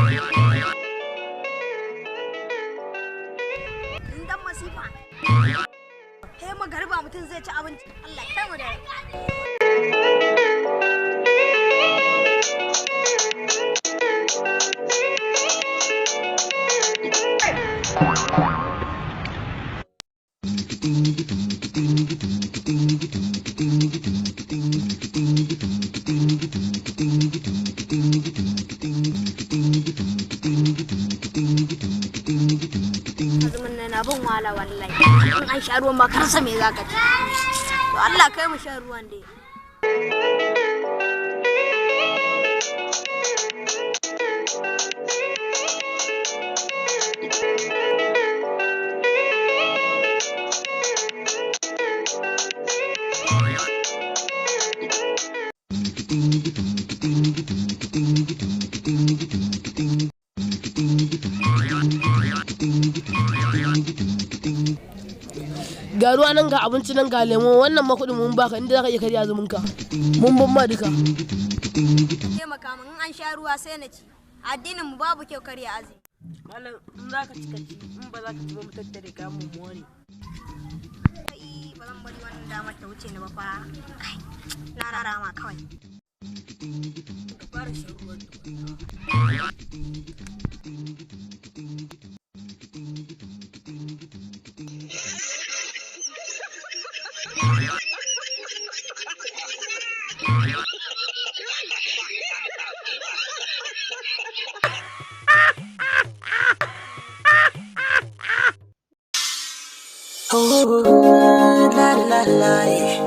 In dan masifa. He magariba mutum zai ci abinci. Allah kai mu da. Azumin nan na ban wahala wallahi. In an sha ruwan ma ka rasa me zaka ci. To Allah kai mu sha ruwan dai. Ga ruwa nan, ga abinci nan, ga lemo. Wannan ma kuɗin mun baka inda zaka iya karya azumin ka, mun ban ma duka. Taimaka min, in an sha ruwa sai na ci. Addinin mu babu kyau karya azumi. Malam, in za ka ci ka ci, in ba za ka ci ba mu tattare ka mu more. Kai, ba zan bari wannan damar ta wuce ni ba fa. Kai, na rarama kawai. Ka fara shan ruwan tukuna. Oh, la la la.